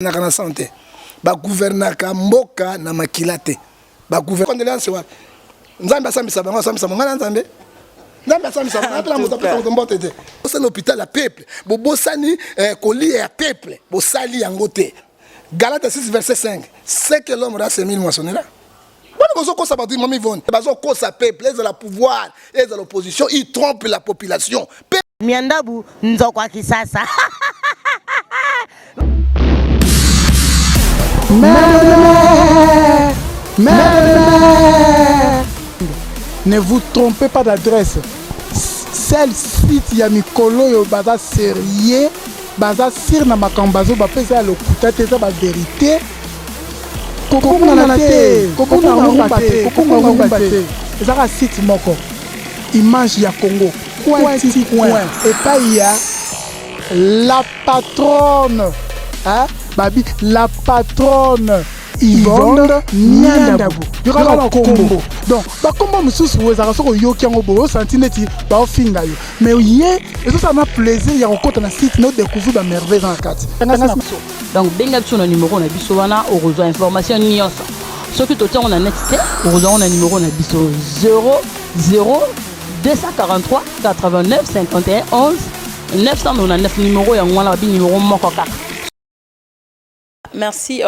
Naka na sang te. Ba gouvernaka mboka na makila te. Ba gouverne condoléances wapi? Nzambe asambisa bango, asambisa bango na Nzambe. Nzambe asambisa bango, apela moto apesa moto mbote te. Bosani hôpital ya peuple, bobosani eh, kolia ya peuple, bosali yango te. Galates 6 verset 5, ce que l'homme aura semé, il moissonnera. Bana bozokosa bato mami Yvonne, bazokosa peuple, ezala pouvoir, ezala opposition, il trompe la population. Miandabu nzoko ya Kisasa. Ne vous trompez pas d'adresse. Seul site ya mikolo oyo baza sérieux, baza sur na makambo bazo bapesa ya lokuta te, eza ba verite. Kobungana te, kobunga rumba te, kobunga rumba te. Ezaka site moko. Image ya Congo coin ti coin epai ya la patronne hein? Babi la patronne Yvonne Niandabu yokaka bakombo donc bakombo mosusu oyo ezalaka soki oyoki yango boye osanti neti baofinga yo mais ye ezosala na plaisir ya kokota na site na odécouvrir bamerveille eza na kati. Donc benga biso na numero na biso wana, okozwa information nyonso. Soki totia yango na net te, okozwa yango na numero na biso 00 243 89 51 11 999. Numero yango wana, babi numero moko kaka. Merci,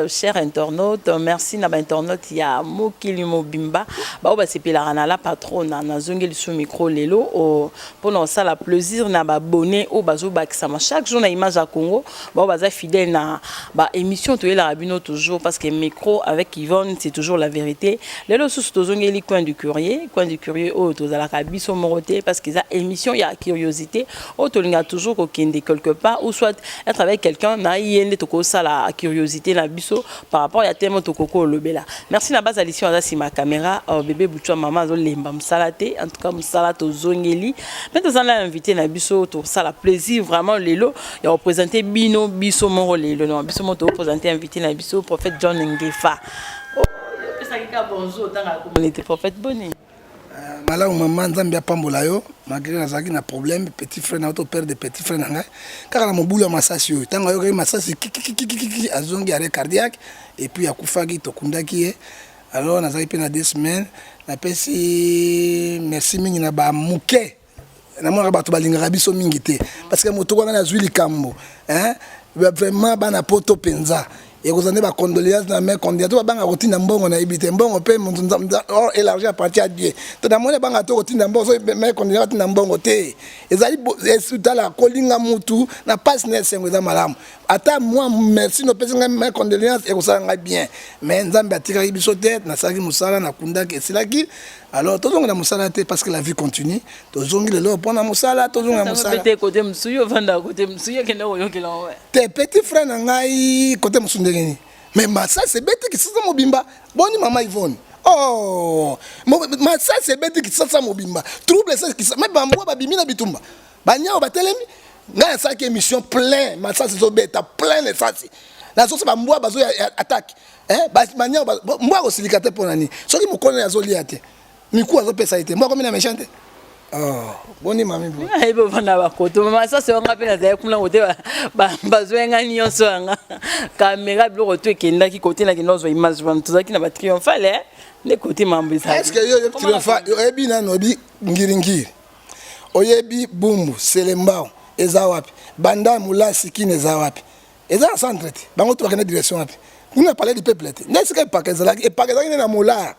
cher internaute, merci na ba internaute ya mokili mobimba. Ba oyo basepelaka na la patronne, nazongi lisusu micro lelo mpona kosala plaisir na ba abonné oyo bazobakisama chaque jour na Image ya Congo, ba oyo baza fidèle na ba émission toyelaka bino toujours, parce que micro avec Yvonne, c'est toujours la vérité. Lelo susu tozongeli Coin du Curieux, Coin du Curieux oyo tozalaka biso moko te, parce que eza émission ya curiosité oyo tolingaka toujours kokende quelque part ou soit être avec quelqu'un na ye nde tokosala curiosité na biso par rapport ya thème tokoki olobela. Merci na base Alition aza nsima ya caméra, bébé Buchwa, mama azolemba mosala te. En tout cas mosala tozongeli mpe toza na invité na biso, tosala plaisir vraiment lelo ya koprésente bino biso moko lelo. Non, biso moko tokoprésente invité na biso, prophète John Ngefa. Opesaki ka bonjour, otangaka communauté. Prophète, boni? Malamu mama, Nzambe apambola yo. Malgré nazalaki na problème, petit frère na to père de petit frère na ngai kaka na mobulu ya masasi oyo, ntango ayokaki masasi kikikikikiki, azongi arrêt cardiaque et puis akufaki, tokundaki ye. Alors nazalaki mpe na 2 semaines. Napesi merci mingi na bamoke, namonaka bato balingaka biso mingi te, parce que moto wana nazwi likambo, hein? Vraiment bana poto mpenza ekozala nde bacondoléance na mes condoléance. To babanga kotinda mbongo, nayebi te mbongo mpe moto or élargi à partir ya Dieu. To namoni abanga to kotinda mbongo, so mes condoléance batinda mbongo te. Ezali tala kolinga mutu na mpasi na esengo eza malamu. Ata mwa merci nopesi ngai mes condoléance ekosala ngai bien. Mais Nzambe atikaki biso te, nasalaki mosala, nakundaki, esilaki. Alors tozonga na mosala te, parce que la vie continue. Tozongi lelo mpona mosala, tozonga na mosala. Te, kote mosusu yo ovanda, kote mosusu yo okende koyokela. Te, petit frère na ngai kote mosusu ndenge nini? Mais masasi ebeti Kisasa mobimba. Boni mama Yvonne? Oh, masasi ebeti Kisasa mobimba, trouble me bambwa babimi na bitumba, banyao batelemi. Ngai nasalaki émission plein masasi ezobeta, plein esasi nazosa, bambwa bazo attaque banyao. Mbwa akosilika te mpo na nini? Soki mokolo azolia te, miku azopesa ye te, mbwa akomi na méchant te. Oh, boni mami bo? Ayebi ovanda bakoto masasi wanga mpe nazali kuna kote, bazwenga nyonso yanga kamera, biloko to ekendaki kote nakenda ozwa image wana. Tozalaki na batriomphale nde kote mambo. Ezali est ce que yo triomphale oyebi nano? Oyebi Ngiringiri, oyebi Bumbu, Selembao eza wapi? Banda Molasi Kini eza wapi? Eza na centre te. Bango to bakende direction wapi? Kuna palais du peuple te nde esika epaka ezalaki. Epaka ezalaki nde na Molar.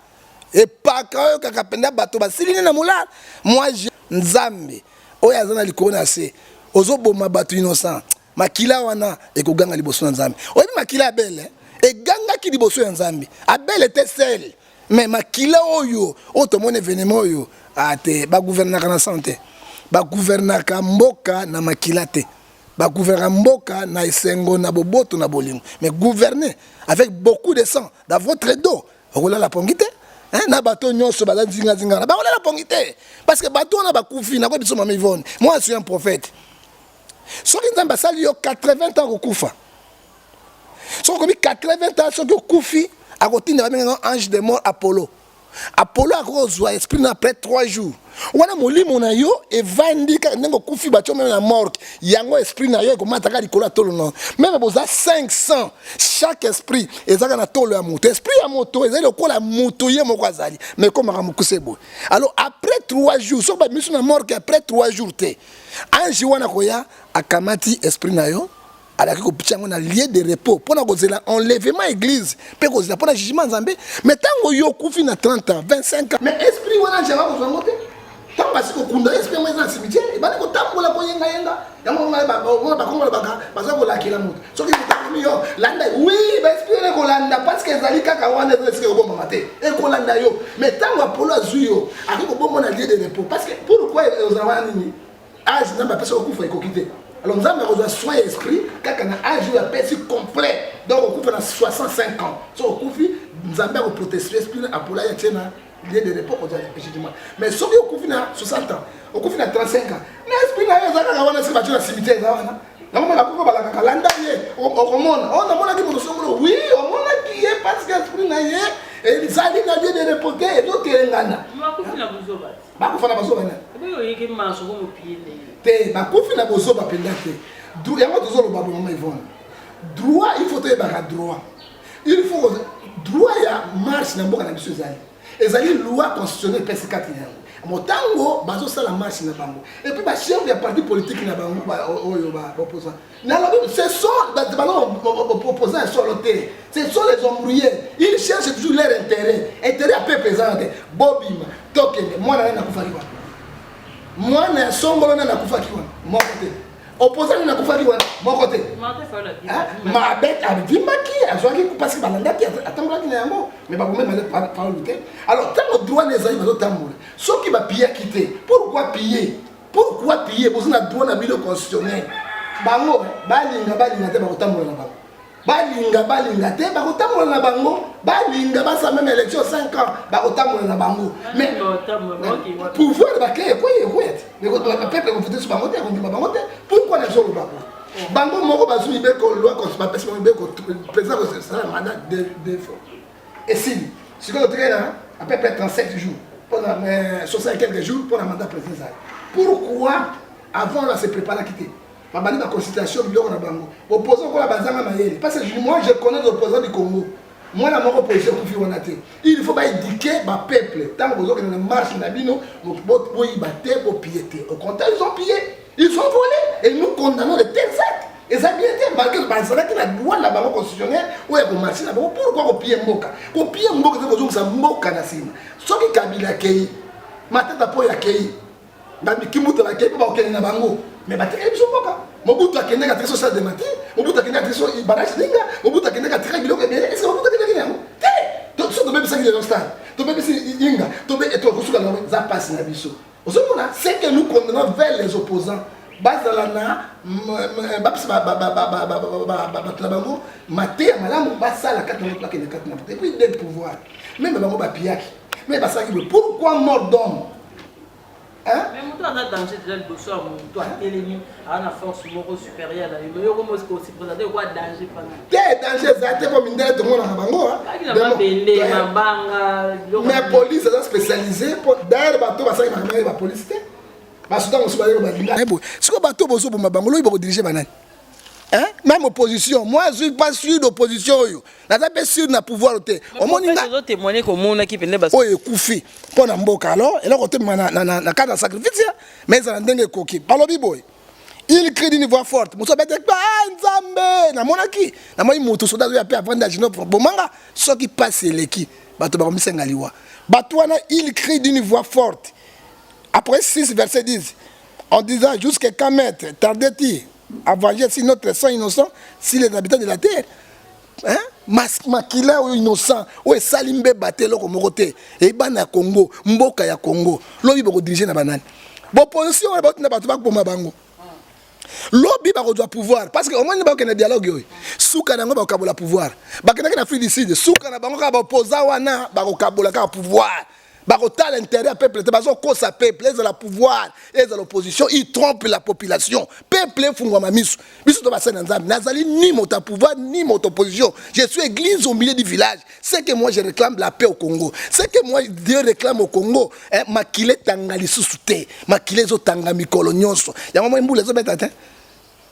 Epaka oyo kaka mpenza bato basili nde na Molar. Moi, Nzambe oyo aza na likolo na se, ozoboma bato innocent, makila wana ekoganga liboso na Nzambe. Oyebi makila Abele egangaki liboso ya Nzambe. Abele te seul, mais makila oyo oyo tomoni événement oyo ate. Bagouvernaka na sang te, bagouvernaka mboka na makila te, bagouvernaka mboka na esengo, na boboto, na bolingo. Mais gouverner avec beaucoup de sang dans votre dos, okolala pongi te na bato nyonso baza nzingazinga na bakolala pongi te, parce que bato wana bakufi. Nakoyebi biso mama Yvonne, moi je suis un prophète. Soki Nzambe asali yo 80 ans, kokufa, soki okomi 80 ans, soki okufi, akotinda babengaka ange de mort Apollo. Apollo akozwa esprit na après 3 jours. Wana molimo na yo evandi kaka ndenge okufi, batio meme na morgue, yango esprit na yo ekomata kaka likolo ya tolo na yo. Meme boza 500, chaque esprit ezaka na tolo ya moto. Esprit ya moto ezali lokola moto ye moko azali, mais ekomaka mokuse boye. Alors après 3 jours, soki babimisi na morgue après 3 jours te, ange wana koya akamati esprit na yo, alaki kotia yango na lieu de repos mpo na kozela enlèvement église mpe kozela mpo na jugement Nzambe. Mais ntango yo okufi na 30 ans, 25 ans, mais esprit wana ange akoki kozwa yango te. Ntango basi kokunda, esprit yango eza na cimetière, ebandi kotambola, koyengayenga. Yango ngai bakongo balobaka baza kolakela moto, soki moto akomi yo landa. Oui, baesprit wana ekolanda parce que ezali kaka wana, eza esika ekobombama te, ekolanda yo. Mais ntango Apollo azwi yo, akoki kobomba na lieu de repos. Parce que pourquoi ozala wana? Nini âge Nzambe apesi kokufa ekoki te. Alors Nzambe akozwa soin ya esprit kaka na âge oyo apesi complet. Donc okufa na 65 ans, soki okufi, Nzambe akoproteste esprit, Apollo aye atie na lieu de repos kozwa jugement. Mais soki okufi na 60 ans, okufi na 35 ans, na esprit na yo eza kaka wana, soki batie na cimetière, eza wana. Yango mona kufa balakaka landa ye, okomona oyo namonaki moto songolo. Oui, omonaki ye parce que esprit na ye ezali na lieu de repos te, ezotelengana. Bakufa na bazoba nani te, bakufi na bozoba mpenza te. Yango tozoloba bo, mama Ivone, droit, il faut toyebaka droit. Il faut droit ya marche na mboka na biso ezali loi constitutionnelle epesi kati na yango. Motango bazosala marche na bango, et puis bachef ya parti politique na bango oyo baopposant, nalobi ce sont bango opposant ya solo te, ce sont les embrouillés. Ils cherchent toujours leur intérêt. Intérêt ya peuple eza te. Bobima, tokende. Mwana nani akufaki wana? Mwana ya songolo nani akufaki wana? Moko te. Opposant nani akufaki wana? Moko te. Mabe avimbaki, azwaki parce que balandaki, atambolaki na yango, mais babomi Fayulu te. Alors ntango droit na ezali, bazotambola. Soki bapillaki te, pourquoi piller? Pourquoi piller? Boza na droit na bino constitutionnel. Bango balinga, balinga te, bakotambola na bango. Balinga, balinga te, bakotambola na bango. Balinga basala même élection 5 ans, bakotambola na bango. Mais pouvoir bake ekweyi, ekweya te. Peuple ekovote so bango te, ekondima bango te. Pourquoi nazoloba bo? Bango moko bazwi mibeko, loi, bapesi bango mibeko, président kosala mandat deux fois, esili. Sikoyo totikali na à peu près 37 jours mpona 60 quelques jours mpona mandat président ezali. Pourquoi avant là se préparaki te? Babandi baconsultation, biloko na bango. Opposant kola bazanga mayele, parce que moi je connais les opposants du Congo. Mwana moko policier okufi wana te. Il faut baéduquer bapeuple. Ntango bozokende na marche na bino, boyiba te, bopiller te. Au contraire, ils ont pillé, ils ont volé, et nous condamnons de tels actes. Eza bien te, malgré bazalaki na droit na bango constitutionnel oyo ya komarcher na bango. Pourquoi kopiller mboka? Kopiller mboka eza kozongisa mboka na nsima. Soki Kabila akei, Matata mpo oyo akei, Kimbuta bakei mpo bakokende na bango, mais batikali biso mboka. Mobutu akendeki, atikali so stade des Martyrs. Mobutu akendeki, atikali so barrage Linga. Mobutu akendeki, atikali biloko ebele. Est ce que Mobutu akendeki na yango te? So tobebisaki lelo stade, tobebisi Inga, tokosuka nango. Eza mpasi na biso. Ozomona, ce que nous condamnons vers les opposants, bazala na bapesa bato na bango mateya malamu, basala kati na bakende kati na bato. Et puis de pouvoir même bango bapillaki, mais basalaki boye. Pourquoi mort d'homme? Mais moto aza danger déjà liboso ya moto atelemi, aza na force moko supérieure na yo. Yo komo se présente kwa danger pana? Te, danger eza te, po mindele tomonaka bango. Mabende, mabanga. Mais police eza spécialisé. Po d'ailleurs bato basalaki makambo ya bapolice te, basudan mosusu bayeko balinga boye. Sikoyo bato bozoboma bango, loyi bakodiriger banani? Hein? Même opposition, moi je suis pas sûr d'opposition oyo. Naza pe sûr na pouvoir te. Omoni nga ozotémoigner komonaki pene. Oyo ekufi mpo na mboka. Alors eloko te na kati ya sacrifice, mais ezala ndenge ekoki. Balobi boye: il crie d'une voix forte. Moto abete ah Nzambe, namonaki, namoni moto soda azoya mpe avandi à genoux bomanga. Soki pasi eleki, bato bakomisenga liwa. Bato wana, il crie d'une voix forte. Après 6 verset 10, en disant: jusqu'à quand, maître, tarde-t-il à venger si notre sang innocent, si les habitants de la terre? Hein? Makila oyo innocent oyo esali mbeba te, eloko moko te. Eyebana ya Congo, mboka ya Congo, lobi bokodiriger na banani? Boposition wana bauti na bato bakoboma bango. Lobi bakozwa pouvoir, parce que omoni bakokende dialogue oyo, suka na yango bakokabola pouvoir. Bakendaki na Afrique du Sud, suka na bango kaka baopoza wana bakokabola kaka pouvoir. Bakotala intérêt ya peuple te, bazokosa peuple. Ezala pouvoir, ezala opposition, il trompe la population. Peuple efungwama miso. Biso to basali na Nzambe. Nazali ni moto ya pouvoir ni moto opposition. Je suis église au milieu du village. Ce que moi je réclame, la paix au Congo. Ce que moi Dieu réclame au Congo, eh, makila etanga lisusu te. Makila ezotanga mikolo nyonso. Yango moi mbula ezobeta te.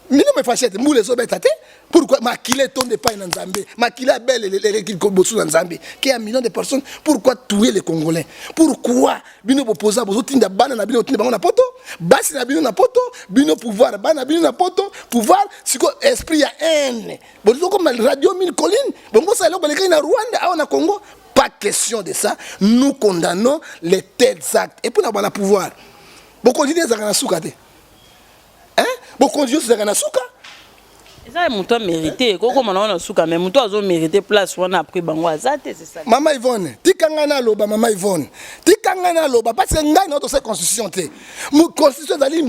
Mino me fâche te, mbula ezobeta te. Pourquoi? Makila etonde epai na Nzambe. Makila abele eleki bosu na Nzambe. Ke ya million de personnes, pourquoi tuer les Congolais? Pourquoi bino bopoza bozotinda bana na bino, botinda bango na poto, basi na bino na poto, bino pouvoir, bana na bino na poto, pouvoir siko esprit ya haine. Bozokoma radio mille collines, bongo sala eloko elekaki na Rwanda awa na Congo. Pas question de ça. Nous condamnons les tels actes. Et puis na bana pouvoir, bokonzi nde ezalaka na suka te. Hein? Bokonzi nyonso ezalaka na suka. Eza moto amérité kokoma na wana suka, mais moto azomérité place wana après bango aza te, c'est ça. Mama Yvonne, tika ngai naloba. Mama Yvonne, tika ngai naloba, parce que ngai na tosala constitution te. Constitution ezali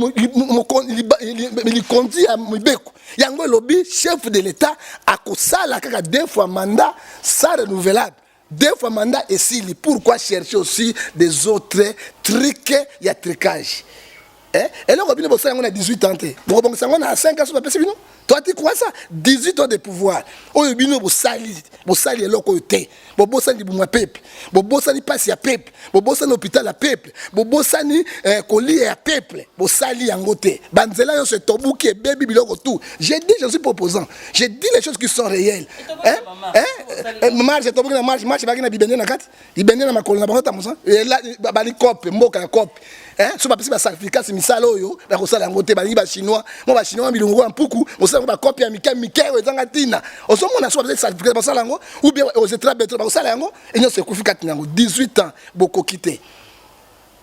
likonzi ya mibeko. Yango elobi chef de l'État akosala kaka deux fois mandat sans renouvelable. Deux fois mandat esili. Pourquoi chercher aussi des autres trucs ya trucage, eh? Eloko bino bosala yango na 18 ans te, bokobongisa yango na 5 ans so bapesi bino. Toi, tu crois ça? 18 ans de pouvoir oyo bino bosali, bosali eloko oyo te. Bobosani libumu ya peuple, bobosani mpasi ya peuple, bobosani hôpital ya peuple, bobosani kolia ya peuple. Bosali yango te. Banzela nyonso etobuki, ebebi, biloko tout. J'ai dit, je suis proposant, j'ai dit les choses qui sont réelles, hein? Hein? Marche etobuki na marche, marche baki na bibende na kati, bibende na makolo na bango. Tamosa bali cope, mboka ya cope. So bapesi basacrifice, misala oyo bakosala yango te. Balingi Bachinois mo, Bachinois bilongo ya mpuku, bosala yango bakope ya mike mike oyo ezanga ntina. Ozomona, so bapesi certificat, basala yango, ou bien ozetra betro, bakosala yango. Enyonso ekufi kati na yango. 18 ans bokoki te,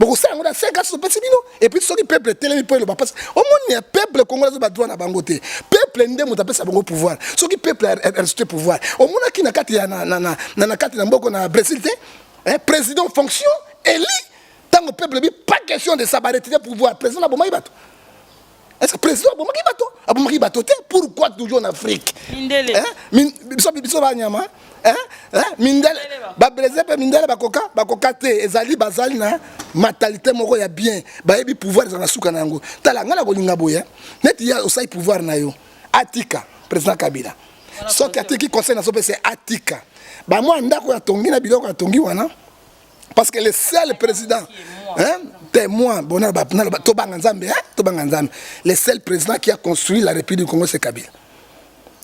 bokosala yango na 5 ans topesi bino. Et puis soki peuple etelemi mpo eloba, parce omoni ya peuple congolais azo badroit na bango te. Peuple nde moto apesa bango pouvoir. Soki peuple restitue pouvoir, omonaki na kati ya na kati na mboka na Brésil te, président fonction eli. Ntango peuple bi pas question de ça, baretire pouvoir, président abomaki bato. Est ce que président abomaki bato? Abomaki bato te. Pourquoi toujours en Afrique? Mindele. Hein? Biso, biso banyama, hein? Hein? Mindele, Babrésil mpe mindele bakoka te. Ezali bazali na mentalité moko ya bien. Bayebi pouvoir ezala na suka na yango. Tala ngai na kolinga boye, neti ye osali pouvoir na yo, atika président Kabila. Soki atiki, conseil nazopesa, atika bamwa ndako ya tongi na biloko ya tongi wana, parce que le seul président, hein, témoin bon, tobanga Nzambe, hein, tobanga Nzambe. Le seul président qui a construit la République du Congo, c'est Kabila.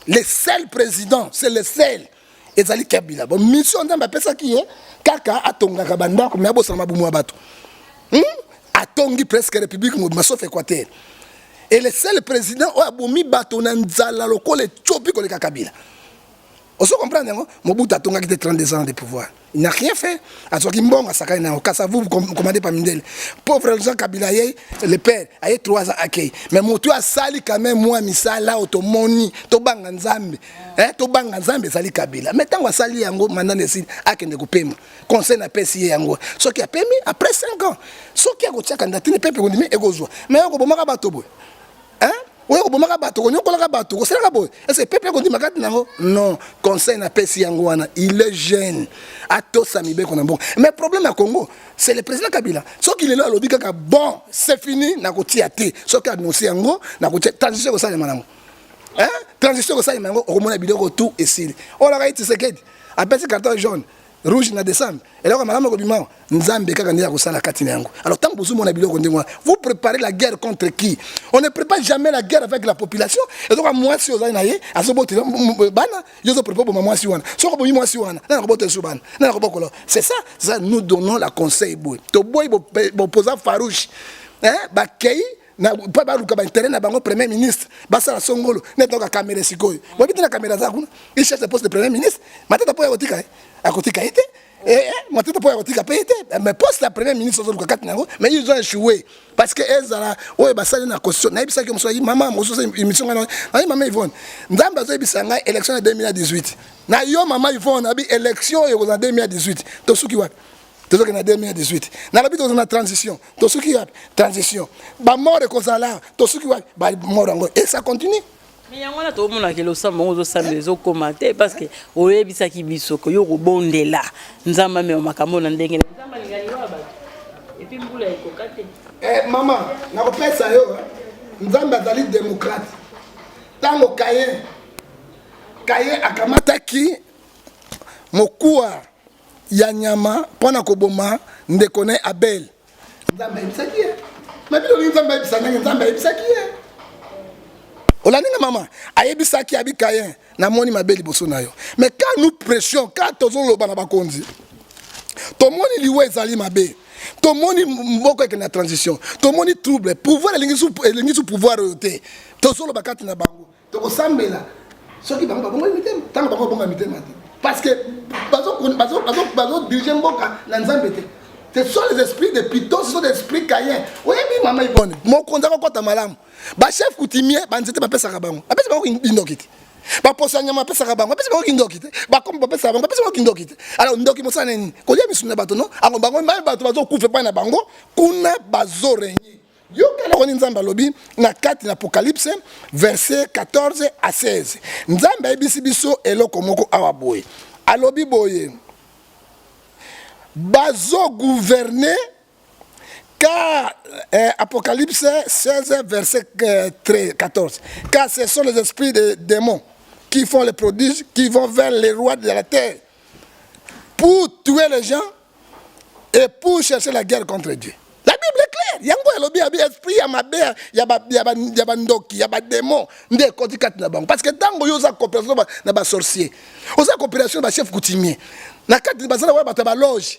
Le seul président, c'est le seul, ezali Kabila. Bon, mission Nzambe apesaki ye kaka atongaka bandako, me abosana mabumu ya bato, Atongi presque république mobima sauf Équateur. Et le seul président oyo abomi bato na nzala lokola Ethiopie koleka Kabila. Ozo comprendre yango? Mobutu atongaki te. 32 ans de pouvoir, il n'a rien fait. Azwaki mbongo, asakani na yango. Kasavubu commandé par mindele. Pauvre Jean Kabila ye le père aye 3 ans, akei. Mais motu asali quand même mwa misala oyo tomoni, tobanga Nzambe, eh, tobanga Nzambe, ezali Kabila. Mais ntango asali yango, mandat na esili, akende kopema. Conseil napesi ye yango: soki apemi après 5 ans, soki akotiaka ndatini, pepe kondimi ekozwa. Mais okobomaka bato boye, hein? Oyo kobomaka bato, konyokolaka bato, kosalaka boye, est-ce peuple ekondima kati nango? Non. Conseil napesi yango wana: il est jeune, atosa mibeko na mboka. Mais problème ya Congo, c'est le président Kabila. Soki lelo alobi kaka: bon, c'est fini, nakotia te, soki annonce yango, nakotia, transition ekosalema nango, transition ekosalema yango. Okomona biloko tout esili. Olaka ye Tshisekedi apesi carton jaune, rouge na décembre. Eloko malamu ekobima, Nzambe kaka nde akosala kati na yango. Alors ntango bozomona biloko ndenge wana, vous préparez la guerre contre qui? On ne prépare jamais la guerre avec la population. Ezoka mwasi ozali na ye, azobotela bana, yo ozoprépare boma mwasi wana. Soki obomi mwasi wana, nani akobotela so bana? Nani akobokola? C'est ça, ça nous donnons la conseil boye: toboyi boposa farouche bakei mpo baluka baintérêt na bango. Premier ministre basala songolo neti oka Kamerhe. Sikoyo boyebi te na Kamerhe aza kuna, il cherche poste de premier ministre. Matata mpo ya kotika ye, akotika ye te. Matata mpo ya kotika mpe ye te, mais poste ya premier ministre ozoluka kati na yango. Mais ils ont échoué, parce que ezala oyo basali na constitution. Nayebisaki mosusu ayi mama mosusu émission ngai nayi mama Yvonne. Nzambe azoyebisa ngai élection ya 2018 na yo, mama Yvonne. Abi élection oyo ekozala 2018, tosuki wapi? Tozokende na 2018. Nalobi toza na transition, tosuki wapi? Transition, bamort ekozala, tosuki wapi? Bamort yango, et ça continue. Mais yango wana tomonaka losambo yango ozosambela ezokóma te, parce que oyebisaki biso ko yo kobondela Nzambe amema makambo na ndenge Nzambe alingani wa. bato et puis mbula ekoka te. Eh, mama nakopesa yo Nzambe azali démocrate. Ntango Kayen Kayen akamataki mokuwa ya nyama mpo na koboma ndeko na ye Abel, Nzambe ayebisaki ye. Mais bino olingi Nzambe ayebisa ndenge Nzambe ayebisaki ye? Olandi nga mama, ayebisaki abi Kayen, namoni mabe liboso na yo. Mais quand nous prêchions, quand tozoloba na bakonzi, tomoni liwa ezali mabe, tomoni mboka ekende na transition, tomoni trouble, pouvoir elingi su pouvoir oyo te, tozoloba kati na bango, tokosambela soki bango babongoli mitema. Ntango bango babonga mitema te, parce que bazodirige mboka na Nzambe te. Ce sont les esprits de Python, ce sont des esprits Caïens. Oyebi mama Yvonne, mokonzi akokɔta malamu, bachef coutumier banzete bapesaka bango, bapesi bango kindoki te. Baposo ya nyama bapesaka bango, bapesi bango kindoki te. Bakombo bapesaka bango, bapesi bango kindoki te. Alors ndoki mosala nini? Kolia misuni na bato. No ango bango baye bato bazokufa epai na bango kuna, bazorenye. Yoka eloko nini Nzambe alobi na kati na Apocalypse, verset 14 à 16. Nzambe ayebisi biso eloko moko awa boye, alobi boye: bazogouverne car Apocalypse 16, verset 13, 14: car ce sont les esprits des démons qui font les prodiges, qui vont vers les rois de la terre pour tuer les gens et pour chercher la guerre contre Dieu. La Bible est claire. Yango elobi abi esprit ya mabe ya bandoki, ya badémon nde ekoti kati na bango, parce que ntango yo oza coopération na basorcier, oza coopération na bachef coutumier, na kati bazala wana bato ya baloge,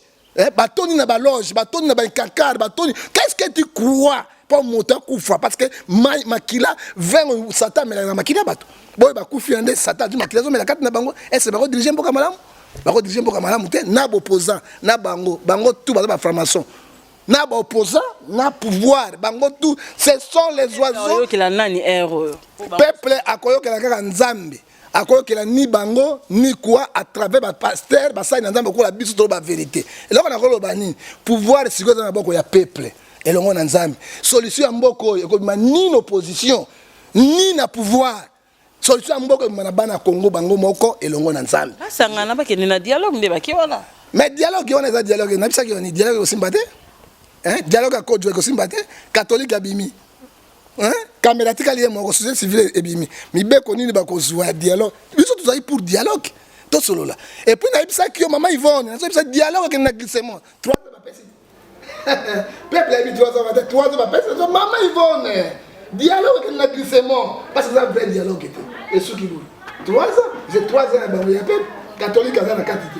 batoni na baloge, batoni na bainkankar, batoni. Qu'est-ce que tu crois mpo moto akufa? Parce que makila vin Satan amelaka na makila ya bato boyo bakufi ya nde Satan azwi makila, azomela kati na bango. Ese bakodirige mboka malamu? Bakodirige mboka malamu te. Na baopposant na bango, bango tout baza bafranc-maçon. Na baopposant na pouvoir, bango tout, ce sont les oiseaux. Oyokela nani ere oyo? Peuple akoyokela kaka Nzambe. Akoyokela ni bango ni quoi. À travers bapasteur, basali na Nzambe okola biso, toloba vérité. Eloko nakoloba nini? Pouvoir sikoyo eza na boko ya peuple elongo na Nzambe. Solution ya mboka oyo ekobima ni na opposition ni na pouvoir. Solution ya mboka ekobima na bana Congo bango moko elongo na Nzambe. Basangana, bakende na dialogue nde bake wana. Mais dialogue wana eza dialogue nabisaki wani, dialogue ekosimba te. Hein? Dialogue ya Kodjo ekosimba te. Catholique abimi, hein? Caméra tikali ye moko, société civile ebimi. Mibeko nini bakozwa ya dialogue? Biso tozali pour dialogue, tosolola. Et puis nayebisaki yo, mama Yvonne, nazoyebisa, dialogue ekende na glissement. 3 ans bapesi peuple ayebi, 3 ans te, 3 ans bapesi. So mama Yvonne, dialogue ekende na glissement, parce que eza vrai dialogue te. Esuki boye, 3 ans, j'ai 3 ans ya bango ya peuple. Catholique aza na kati te,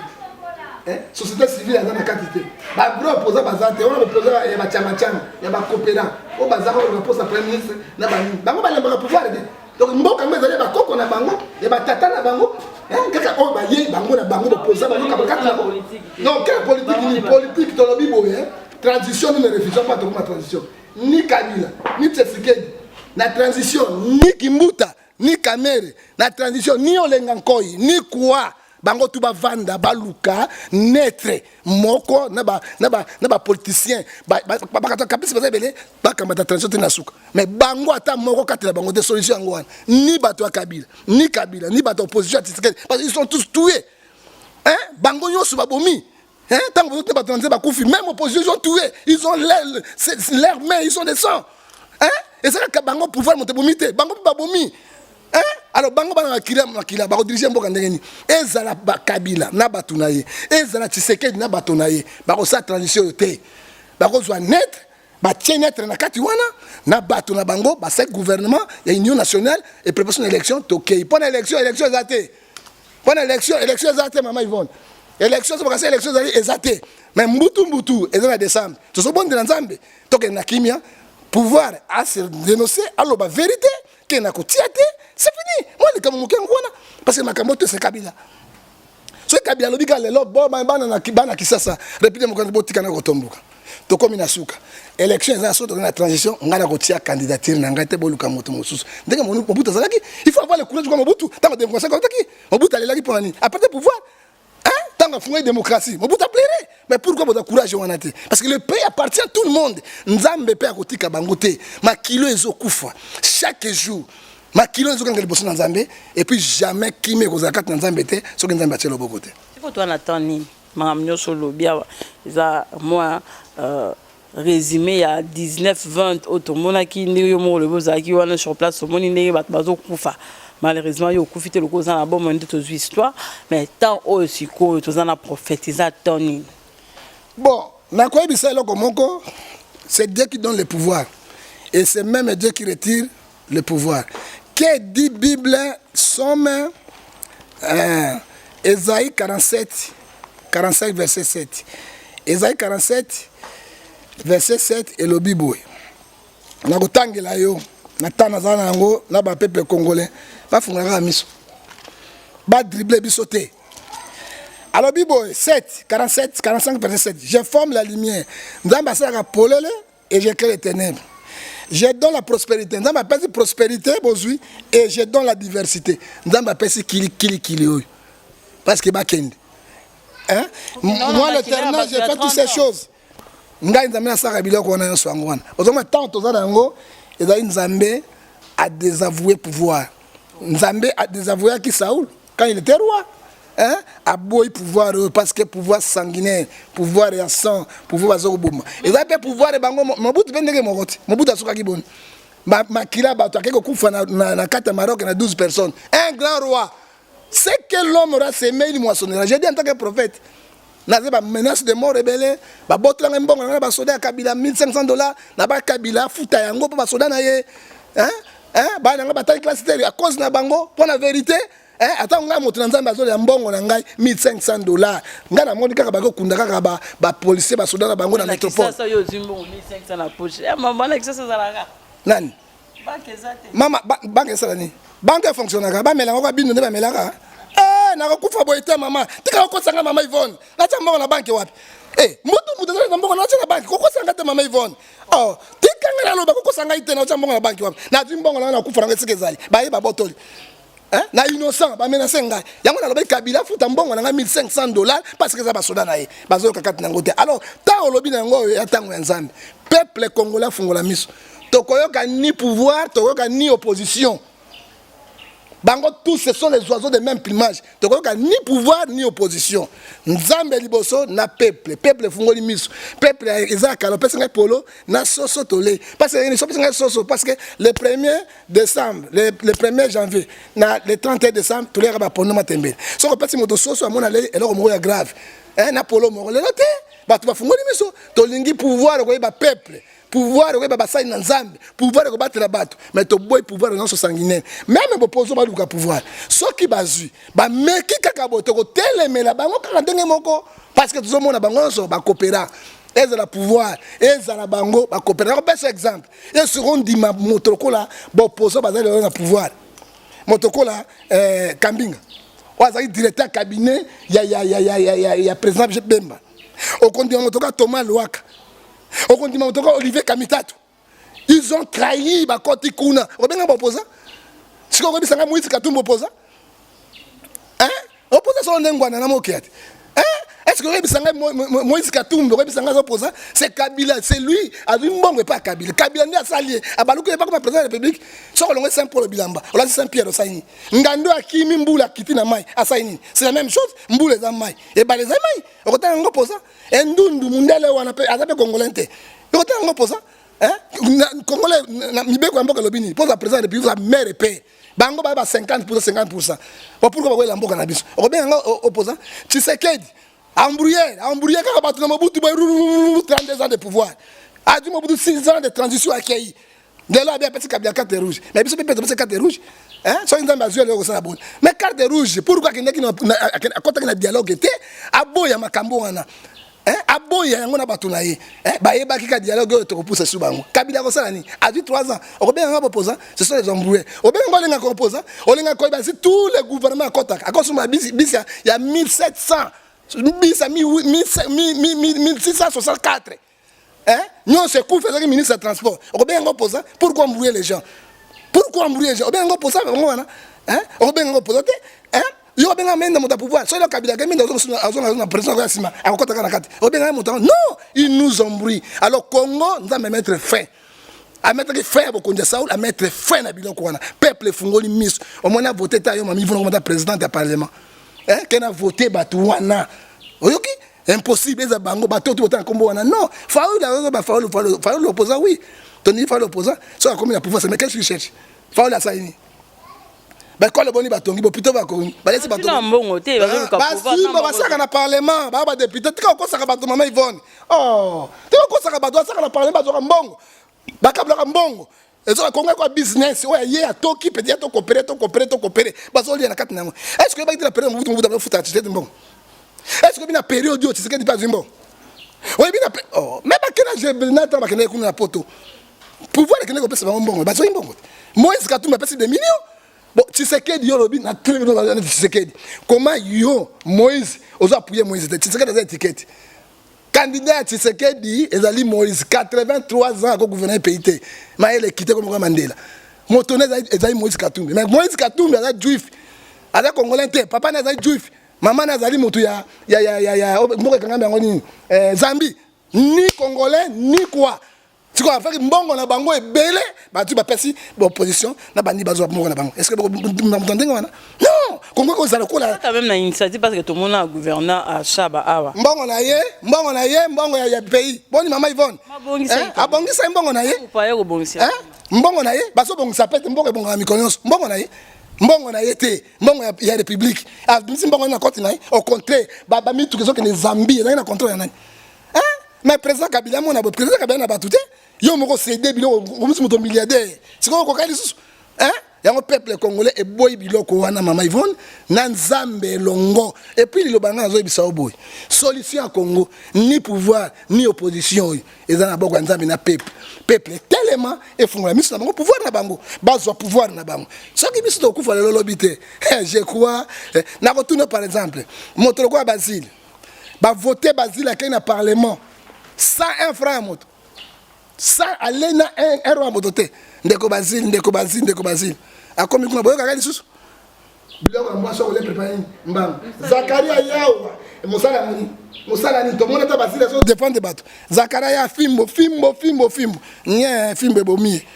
société civile aza na kati te, bagros opposant baza te. Wana opposant ya bachamachama, ya bacoopérant oyo baza kaka baposa premier ministre na banini, bango balembaka pouvoir te. Donc mboka yango ezali ya bakoko na bango, ya batata na bango kaka oyo baye bango na bango boposa bango kati na non. Quelle politique? Ni politique. Tolobi boye: transition, nous ne refusons pas. Tokoma transition, ni Kabila ni Tshisekedi na transition, ni Kimbuta ni Kamere na transition, ni Olenga Nkoi ni quoi. Bango tu bavanda, baluka neutre moko na bapoliticien bakata kapisi baza ebele, bakambata transition te na suka. Mais bango ata moko kati na bango te. Solution yango wana: ni bato ya Kabila, ni Kabila, ni bato ya opposition ya Tshisekedi, parce qu'ils sont tous tués, hein? Bango nyonso babomi, hein? Ntango bazote bato na nzela bakufi, même opposition, ils ont tué, ils ont leur main, ils ont des sang, hein? Ezalaka bango pouvoir moto ebomi te, bango mpe babomi, hein? Alors bango bana makila makila, bakodirige mboka ndenge nini? Ezala bakabila na bato na ye, ezala Tshisekedi na bato na ye, bakosala transition oyo te. Bakozwa neutre, batie neutre na kati wana na bato na bango, basali gouvernement ya union nationale et préparation na élection. Tokei mpo na élection, élection eza te. Mpo na élection, élection eza te, mama Yvonne. Élection so bakasi, élection ezali eza te. Mais mbutu mbutu eza na décembre. Tozobondela Nzambe, tokende na kimia. Pouvoir ase dénoncer, aloba vérité ke na kotia te, c'est fini. Mwa likambo moke yango wana, parce que makambo to ese Kabila. Soki Kabila alobi kaka lelo bo bana Kisasa, République démocratique, botika na kotomboka, tokomi na suka. Élection eza so, tokomi na transition. Ngai na kotia candidature na ngai te, boluka moto mosusu. Ndenge Mobutu azalaki, il faut avoir le courage. Kwa Mobutu, ntango démocratie akotaki, Mobutu alelaki mpo na nini? Aperte pouvoir, ntango afungaki démocratie, Mobutu aplaire. Mais pourquoi boza courage wana te? Parce que le pays appartient à tout le monde. Nzambe mpe akotika bango te. Makilo ezokufa chaque jour, makilo ezokanga liboso na Nzambe. Et puis jamais kimi ekozala kati na Nzambe te soki Nzambe atie loboko te. Sikoyo towana temps nini? Makambo nyonso olobi awa eza mwa résumé ya 19 20 oyo tomonaki ndenge yo moko olobi ozalaki wana sur place, omoni ndenge bato bazokufa. Malheureusement yo okufi te, lokola oza na bomoi nde tozwi histoire. Mais temps oyo sikoyo toza na prophète, eza temps nini? Bon, nakoyebisa eloko moko: c'est Dieu qui donne le pouvoir et c'est même Dieu qui retire le pouvoir. Que dit Bible? Psaume, Esaïe 47 45 verset 7. Esaïe 47 verset 7 elobi boye, nakotangela yo na ntango naza na yango na bapeuple congolais, bafungola kaka miso, badrible biso te. Alobi boye, 7 47 45 verset 7: je forme la lumière, Nzambe asalaka polele, et je crée les ténèbres. Je donne la prospérité, Nzambe apesi prospérité, bozwi, et je donne la diversité, Nzambe apesi kilikili oyo parce que bakende, hein? Moi l'Éternel, j'ai fait toutes ces choses. Ngai Nzambe nasalaka biloko wana nyonso. Yango wana ozomona ntango toza na yango, ezali Nzambe adésavoué pouvoir. Nzambe adésavouaki Saoul quand il était roi, hein? Aboyi pouvoir oyo parce que pouvoir sanguinaire, pouvoir ya sang, pouvoir baza koboma, eza mpe pouvoir bango. Mobutu mpe ndenge moko te. Mobutu asukaki boni? Makila bato akei kokufa na kati ya Maroc na 12 personnes. Un grand roi, ce que l'homme aura semé, il moissonnera. J'ai dit en tant que prophète, naza bamenace de mort ebele. Babotelanga mbongo na nga na basoda ya Kabila, 1500 $, na bakabila afuta yango mpo basoda na ye, hein? Hein? Bana na nga batali classe te à cause na bango, mpo na vérité, hein? Ata ngai moto na Nzambe azolia mbongo na ngai 1500 $, ngai namoni kaka bakokunda kaka bapolicier, basoda na bango na métropole. Kisasa, yo ozwi mbongo 1500 na poche ya mama na Kisasa, ezalaka Nani? Banque eza te. Mama, banque esala nini? Banque efonctionnaka, bamelaka kwa bino nde bamelaka. Nakokufa boye te. Mama, tika kokosanga. Mama Ivone, natia mbongo na banque wapi? Mutu mutu azali na mbongo, natia na banque? Kokosanga te, mama Ivone. Oh, tika ngai naloba, kokosa ngai te. Natia mbongo na banque wapi? Nazwi mbongo na ngai, nakufa nango esika ezali, baye babotoli, hein? Na innocent bamenace ngai. Yango nalobaki Kabila afuta mbongo na ngai 1500 $, parce que eza basoda na ye, bazoyoka kati na yango te. Alors ntango olobi na yango oyo ya ntango ya Nzambe, peuple congolais afungola miso. Tokoyoka ni pouvoir, tokoyoka ni opposition. Bango tous, ce sont les oiseaux de même plumage. Tokoyoka ni pouvoir ni opposition. Nzambe liboso na peuple. Peuple efungoli miso. Peuple eza ya kala. Opesi ngai polo na soso, tole, parce que so opesi ngai soso, parce que le 1er décembre, le 1er janvier na le 31 décembre, toliaka bapondo matembele. Soki opesi moto soso, amona lei eloko moko ya grave, na polo moko. Lelo te, bato bafungoli miso. Tolingi pouvoir ekoyeba peuple, pouvoir ekoyeba basali na Nzambe, pouvoir ekobatela bato. Mais toboyi pouvoir nyonso sanguinaire. Même bopozo baluka pouvoir, soki bazwi, bameki kaka boye, tokotelemela bango kaka ndenge moko, parce que tozomona bango nyonso bakopera. Ezala pouvoir, ezala bango bakopera. Nakopesa exemple esoki ondima moto lokola bopozo bazali lelo na pouvoir, moto lokola Kambinga oyo azalaki directeur cabinet ya président Bemba. Okondima moto lokola Thomas Lwaka, okondima moto lokola Olivier Kamitatu. Ils ont trahi, bakoti kuna. Obenga baopposant? Sikoyo okobisanga Moïse Katumbi opposant, hein? Opposant solo nde ngwana na mokia te, hein? Est ce que oyebisa ngai Moïse Katumbi, oyebisa ngai aza opposant? C'est Kabila, c'est lui azwi mbongo epa Kabila. Kabila nde asali ye, abaluki ye bakoma président de la République. Soki olongwe Saint Paul bilamba, olati Saint Pierre, osali nini? Ngando akimi mbula, akiti na mai, asali nini? C'est la même chose. Mbula eza mai, ebale eza mai, okotanga yango opposant? Endundu mundele wana mpe aza mpe congolais te, okotanga yango opposant? Congolais, mibeko ya mboka elobi nini? Mpoza président ya République, oza mère et père, bango baya ba 50%, 50%. Bon, pourquoi bakoyela mboka na biso? Okobenga yango opposant? Tshisekedi embrouillé, embrouillé kaka bato na Mobutu boye, 32 ans de pouvoir. Adi Mobutu 6 ans de transition, akei lelo abi apesi Kabila carte rouge. Mais biso mpe topesi carte rouge. Soki Nzambe azwi eloko, kosala boni? Mais carte rouge, pourquoi akendaki, akɔtaki na dialogue te? Aboya makambo wana, aboya yango na bato na ye. Bayebaki ka dialogue oyo tokopusa su bango. Kabila akosala nini? Azwi 3 ans. Okobenga nga opposant? Ce sont les embrouillés. Obenga ngo olingaka opposant, olingaka koyeba si tous les gouvernements akɔtaka, akosomba bisi ya 1700, bisi ya 1664 nyonso ekufi. Azalaki ministre ya transport. Okobenga ngo opposant? Pourquoi embrouiller les gens? Pourquoi embrouiller les gens? Obenga ngo opposant bango wana? Okobenga ngo opposant te. Yo obenga menda moto ya pouvoir. Soki Kabila ke minda azonga na président ya nsima, akokɔta kaka na kati. Obenga moto yango? Non, il nous embrouille. Alors Congo, Nzambe amettre fin, amettreki fin ya bokonzi ya Saul, amettre fin na biloko wana. Peuple efungoli miso. Omoni avote ta yo mami Ivona komata présidente ya parlement, ke na vote bato wana. Oyoki? Impossible eza bango bato to botanga kombo wana. Non, Fayulu azo ba Fayulu Fayulu Fayulu opposant oui. Tony Fayulu opposant, so akomi na pouvoir, mais qu'est-ce qu'il cherche? Fayulu asali nini? Baekole boni batongi bopito bakongi balesi bato mbongo te. Basimba basaka na parlement baa badepute. Tika okosaka bato, mama Yvonne. Oh, tika okosaka bato. Basaka na parlement, bazwaka mbongo, bakablaka mbongo. Ezoka Kongo ekwa business oyo ye atoki pete ya tokopere tokopere tokopere, bazolia na kati na yango. Est ce que oyebaki te na période Mobutu, Mobutu azofutaka Tshisekedi mbongo? Est ce que oyebi na période oyo Tshisekedi mpe azwi mbongo? Oyebi na oh, mais bakenda na ntango bakendaki kuna na Poto, pouvoir ekendaki kopesa bango mbongo, bazwaki mbongo te. Moïse Katumbi apesi des millions. Bon, Tshisekedi, yo olobi na Tshisekedi, comment yo Moïse ozo appuyer Moïse te? Tshisekedi aza étiquette. Candidat ya Tshisekedi ezali Moïse, 83 ans, akogouverne pays te. Mayele ekite komoko Mandela. Moto na ezali Moïse Katumbi, mais Moïse Katumbi aza juif, aza congolais te. Papa na azali juif, mama na azali motu ya mboka ekangami yango nini, Zambie. Ni congolais ni quoi. Sikoyo afaki mbongo na bango ebele, bato bapesi baopposition na bandi bazwa mbongo na bango. Est ce que moto ndenge wana? Non, Kongo ekozala lokola quand même na initiative, parce que tomona gouverneur Ashaba awa. Mbongo na ye, mbongo na ye, mbongo ya pays. Boni, mama Yvonne, abongisa ye mbongo na ye. Mbongo na ye bazobongisa pe te. Mbongo ebongaka mikolo nyonso. Mbongo na ye, mbongo na ye te, mbongo ya république. Abimisi mbongo na compte na ye. Au contraire, bamituka ezokende Zambie, ezalaki na contrôle ya nani? Mais président Kabila amona boye, président Kabila na bato te. Yo moko cédé biloko, okomisi moto milliardaire. Sikoyo okokai lisusu yango. Peuple congolais eboyi biloko wana, mama Yvonne, na Nzambe elongo. Et puis liloba ngai nazoyebisa yo boye: solution ya Congo, ni pouvoir ni opposition, oyo eza na boko ya Nzambe na peuple. Peuple telema, efungola miso na bango, pouvoir na bango, bazwa pouvoir na bango. Soki biso tokufa lelo, lobi te, je crois nakotuna par exemple moto lokola Basile. Bavote Basile, akei na parlement, 101 franc ya moto, sans ale na 1 euro ya moto te. Ndeko Basile, ndeko Basile, ndeko Basile akomi kuna, boyokaka lisusu biloko ya mwasi okole prépare nini mbango. Zakaria yawa mosala yango nini? Mosala nini? Tomona ata Basile azodefendre bato. Zakaria ya fimbo, fimbo, fimbo, fimbo nye, fimbo ebomi ye.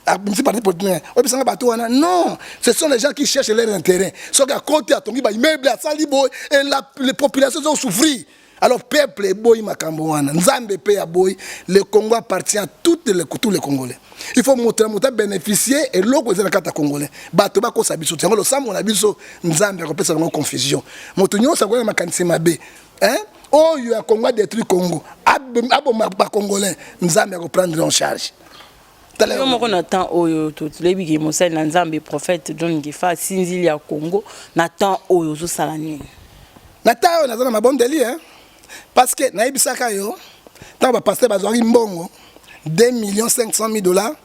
Abimisi parti politique oyebisanga bato wana. Non, ce sont les gens qui cherchent leur intérêt. Soki akoti, atongi baimmeuble, asali boye, et la les populations ezosouffrir. Alors peuple eboyi makambo wana, Nzambe mpe aboyi. Le Congo appartient à tous les Congolais. Il faut moto na moto abénéficier eloko eza na kati ya Congolais. Bato bakosa biso te. Yango losambo na biso, Nzambe akopesa bango confusion. Moto nyonso akoya na makanisi mabe, hein? Oyo ya Congo adétruit Congo, aboma bacongolais, Nzambe akoprendre en charge. Yo moko na temps oyo tolebi ke mosali na Nzambe, prophète John Ngefa, asinzili ya Congo, na temps oyo ozosala nini? Na temps oyo naza na mabondeli, hein? Parce que nayebisaka yo, ntango bapasteur bazwaki mbongo 2 millions 500 000 dollars,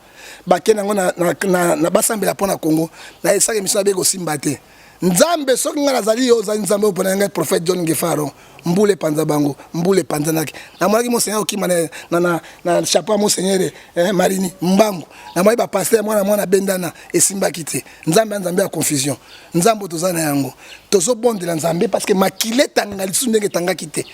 bakende yango na basambela mpo na Congo, nayebisaka émission nabe kosimba te. Nzambe, soki ngai nazali, yo ozali Nzambe oyo mpona ngai, prophète John Ngefaro, mbula epanza bango. Mbula epanzanaki, namonaki monseigneur okima na chapeau ya monseigneur Marini mbangu. Namoni bapasteur mwana mwana bendana, esimbaki te. Nzambe ya Nzambe ya confusion, Nzambe oyo toza na yango, tozobondela Nzambe parce que makila etanga lisusu ndenge etangaki te,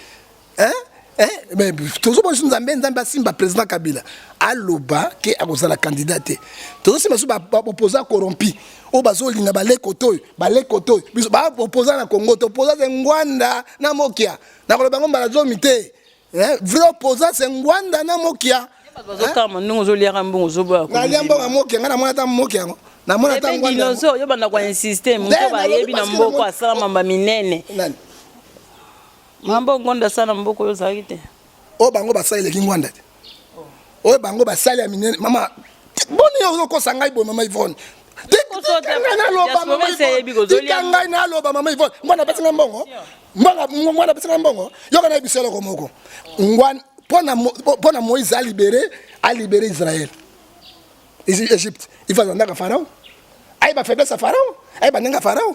hein? Eh, mais tozomona biso Nzambe, Nzambe asimba président Kabila, aloba ke akozala candidat te. Tozosimba biso baopposant corrompu oyo bazolinga baleko te, oyo baleko te, oyo biso baopposant na Congo te. Opposant c'est Ngwanda na Mokia. Nakoloba yango mbala zomi te. Vrai opposant, c'est Ngwanda na Mokia. Bazokama ndenge ozoliaka mbongo, ozoboya. Nalia mbongo ya Mokia? Ngai namona ata Mokia yango, namona ata Ngwanda. Dinosaure, yo banda koinsiste. Moto bayebi na mboka asala mamba minene. Nani? Mambo Ngwanda asala na mboka oyo ozalaki te. Oyo bango basali eleki Ngwanda te. Oyo bango basali ya minene, mama, boni yo ozokosa ngai boye, mama Yvonne? Tika ngai naloba, mama Yvonne. Ngwanda apesi ngai mbongo? Ngwanda apesi ngai mbongo? Yoka, nayebisa eloko moko. Mpo na Moïse alibere Israël Égypte, il faut azandaka Pharaon, ayeba faiblesse ya Pharaon, ayeba ndenge ya Pharaon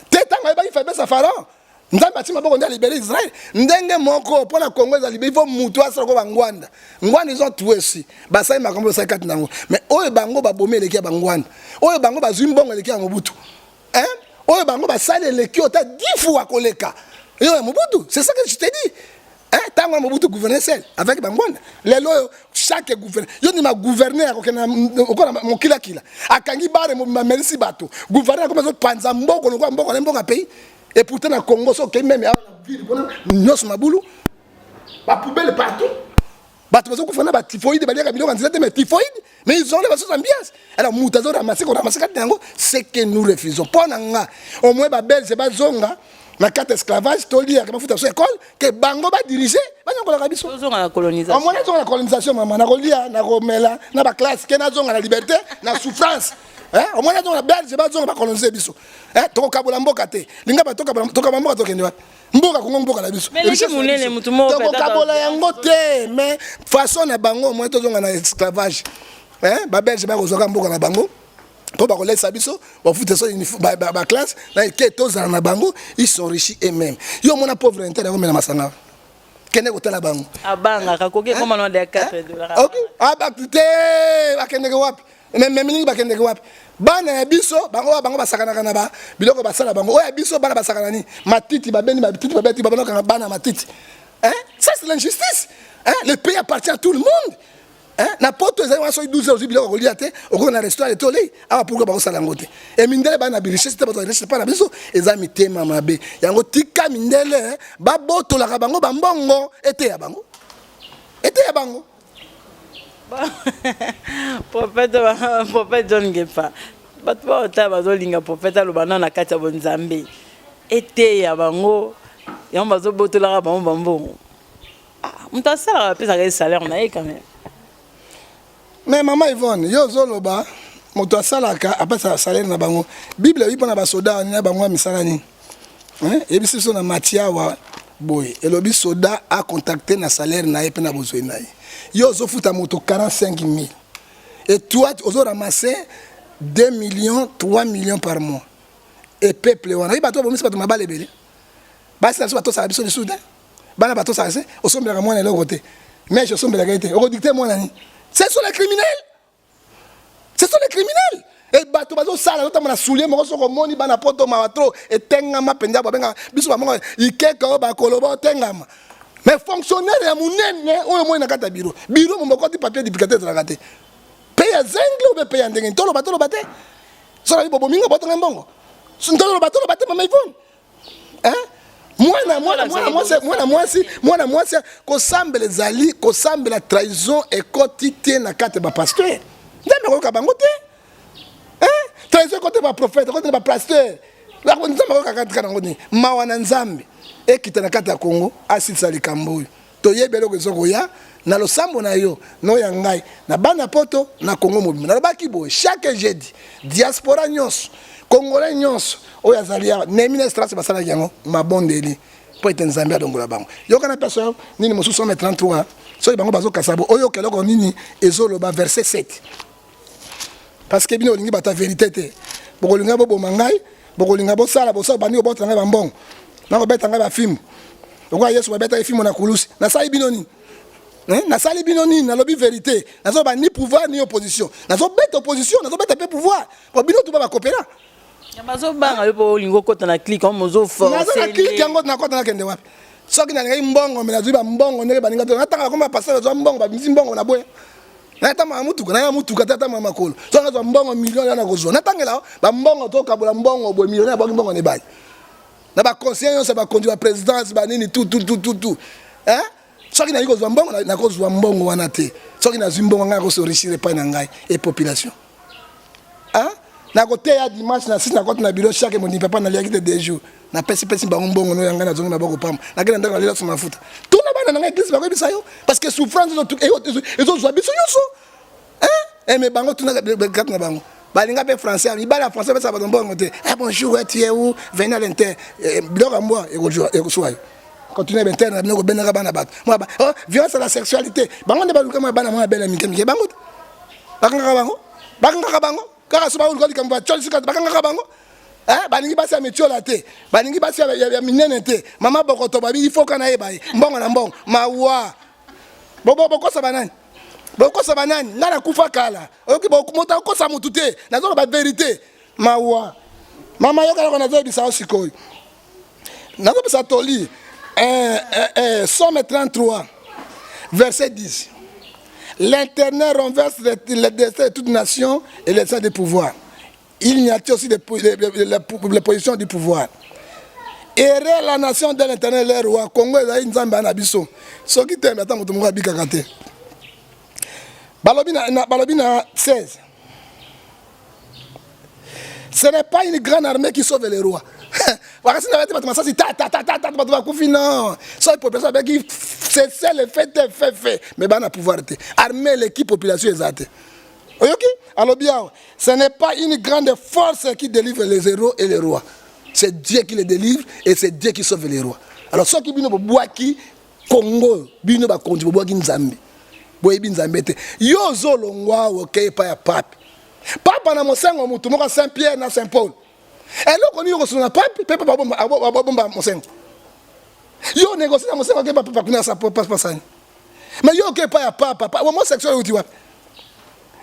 te. Ntango ayebaki faiblesse ya Pharaon, Nzambe atie maboko nde alibere Israel. Ndenge moko mpo na Congo eza libere, il faut mutu asala ko bangwanda. Ngwanda, ils ont tout aussi, basali makambo, basali kati nango. Mais oyo bango babomi eleki ya bangwanda, oyo bango bazwi mbongo eleki ya Mobutu, hein? Oyo bango basali eleki ota 10 fois koleka oyo ya Mobutu. C'est ça que je te dis, hein? Ntango ya Mobutu, gouverneur seul avec bangwanda. Lelo oyo chaque gouverneur, yo ndima gouverneur akokende okola mokilakila, akangi bare mobimba, amelisi bato. Gouverneur akomi azopanza mboko lokola mboko na mboka pays. Et pourtant na Congo, soki okei même awa na Ville kuna nyonso mabulu, ba poubelle partout. Bato bazokufa na ba typhoïde, baliaka biloko ya nzela te, mais typhoïde, mais ils ont les basoso ambiance. Alors moto azo ramasser, ko ramasser kati na yango, ce que nous refusons. Mpo na nga, au moins ba Belge bazonga na kati esclavage, toliaka bafuta biso école, ke bango badirige, banyokolaka biso. Tozonga na colonisation. Omoni, azonga na colonisation, mama, na kolia, na komela, na baclasse, ke nazonga na liberté, na souffrance. Omoni, azonga na Belge, bazonga bacolonise biso. Tokokabola mboka te. Linga bato tokabola mboka, tokende wapi? Mboka Kongo, mboka na biso. Mais leki monene, mutu moko peut-être Tokokabola yango te, mais façon na bango, moi tozonga na esclavage. Babelge bakozwaka mboka na bango mpo bakolesa biso, bafuta so baclasse na ke tozala na bango, ils s'enrichit eux-mêmes. Yo omona pauvre inter akomela masanga, kende kotala bango. Abangaka koki ekoma na ya 4 $. Ok, te, bakendeke wapi? Me mingi bakendeke wapi? Bana ya biso, bango oyo bango basakanaka na ba biloko basala bango. Oyo ya biso bana basakana nini? Matiti, babeni matiti, babeti, babanokanga bana matiti. Hein? Ça, c'est l'injustice, hein? Le pays appartient à tout le monde, hein? Na poto ezali wana, soki 12 heures ozwi biloko kolia te, okoki na restaurant ete olei. Awa pourquoi bakosala yango te? E mindele bana na richesse te, bato ya richesse mpa na biso eza mitema mabe. Yango tika mindele babotolaka bango bambongo, eteya bango, eteya bango. Prophète John Ngefa, bato baotala bazolinga prophète aloba nano na kati ya bonzambe, eteya bango. Yango bazobotolaka bango bambongo. Moto asalaka, apesaka ye salaire na ye quand même. Mais mama Yvonne, yo ozoloba moto asalaka, apesaka salaire na bango. Bible eyebi mpona basoda na bango ya misala nini? Eyebisi biso na Matia awa boye, elobi soda acontacte na salaire na ye mpe na bozwi na ye. Yo ozofuta moto 45 000 et toi ozoramasser 2 millions, 3 millions par mois. Et peuple wana oyebi, bato babomisi bato mabala ebele, basi na biso batosaka biso lisusu te, bana batosaka se. Osombelaka mwana eloko te, mèche osombelaka ye te, okodicte mwana nini? Ce sont les criminels, ce sont les criminels. E bato bazosala, ozotambola na soulier moko, soki omoni bana poto, mawa trop, etengama mpenza. Babengaka biso bamoko ikeka oyo bakoloba otengama. Mais fonctionnaire ya monene oyo omoni na kati ya bureau, bureau momokoti, papier duplicateur ezalaka te. Mpe ya zengle obe mpe ya ndenge, toloba toloba te. Soki bobominga botonga mbongo, toloba toloba te. Mama Ivone, mwana mwana mwana mwasi, mwana mwasi, mwana mwasi, kosambela ezali kosambela. Trahison ekoti te na kati ya bapasteur, Nzambe akoyoka bango te. Trahison ekoti baprophète, ekoti na bapasteur, Nzambe akoyoka kati nango nini? Mawa na Nzambe ekita na kati ya Kongo, asilisa likambo oyo. Toyebi eloko ezokoya na losambo na yo no ya ngai na bana poto na Kongo mobimba. Nalobaki boye, chaque jeudi, diaspora nyonso, congolais nyonso oyo azali awa, Nehemi na Esdras basalaki yango mabondeli mpo ete Nzambe alongola bango. Yoka na peso nini mosusu, Psaume 33, soki bango bazokasa bo, oyoka eloko nini ezoloba, verset 7, parce que bino olingi bato ya vérité te. Bokolinga boboma ngai, bokolinga bosala bosala, bandi kobotela ngai bambongo, nakobeta ngai bafimbu lokola Yesu babetaki fimbo na kulusi. Nasali bino nini? Nasali bino nini? Nalobi vérité. Nazoba ni pouvoir ni opposition, nazobeta opposition, nazobeta mpe pouvoir, po bino tuba bakopera. Bazobanga yo mpo olingi okota na clique. Naza na clique yango, nakota, nakende wapi? Soki nalingaki mbongo, me nazwi bambongo ndenge baninga te. Natanga bakoma pasteur, bazwa mbongo, babimisi mbongo na boya. Natambaka mutuka, naya mutuka te, atambaka makolo. So nazwa mbongo million ya, nakozwa, natangela bambongo, tokabola mbongo boye, millionnaire abwaki mbongo na ebali na baconseiller nyonso, bakonzi, baprésidence, banini, tout tout tout tout tout. Soki nayi kozwa mbongo, nakozwa mbongo wana te. Soki nazwi mbongo, ngai nakos'enrichir epai na ngai e population. Nakoteya dimanche na 6, nakoti na bureau chaque mondimi. Papa, naliaki te 2 jours, napesipesi bango mbongo no ya ngai, nazongi maboko pamba, nakende ndako, nalela so mafuta. Tuna bana na ngai église, bakoyebisa yo, parce que souffrance ezozwa biso nyonso. Me bango, tuna kati na bango, balinga mpe français, mibali ya français bapesaka bato mbongo te. Bonjour, tu es où? Venez à l'inter. Biloko ya mbwa ekoswa yo. Continue bainter na bino, kobendaka bana bato. Oh, violence à la sexualité, bango nde baluka mwa bana mwa bele mike mike. Bango te bakangaka bango, bakangaka bango kaka so baluka likambo, batioli sika, bakangaka bango. Balingi basi ya mitiola te, balingi basi ya minene te. Mama bokoto babi ifoka na yeba ye mbongo na mbongo. Mawa, bokosa banani? Bokosa banani? Ngai nakufa kala. Oyoki, moto akosa motu te, nazoloba vérité. Mawa, mama, yoka eloko nazoyebisa yo sikoyo, nazopesa toli. Psaume 33 verset 10: "L'Éternel renverse le destin de toute nation et les des pouvoirs. Il n'y a aussi les positions du pouvoir." Ere la nation de l'Éternel le roi. Congo ezali Nzambe na biso. Soki te ata moto moko abikaka te. Balobi na, na, balobi na 16. Ce n'est pas une grande armée qui sauve les rois. Wakasi na bato masasi ta ta ta ta ta bato bakufi non. Soki population abeki cessez le fait fait fait mais bana pouvoir te. Armée l'équipe population eza te. Oyoki alobi awa ce n'est pas une grande force qui délivre les héros et les rois. C'est Dieu qui les délivre et c'est Dieu qui sauve les rois. Alors soki bino bobwaki Congo bino bakonzi bobwaki Nzambe. Boyebi Nzambe te. Yo ozolongwa okei epai ya pape. Papa na mosengo motu moko Saint Pierre na Saint Paul. Eloko nini okosolola na pape mpe papa abomba mosengo. Yo negocie na mosengo okei papa kuna sa pasani. Mais yo okei epai ya papa, homosexuel euti wapi?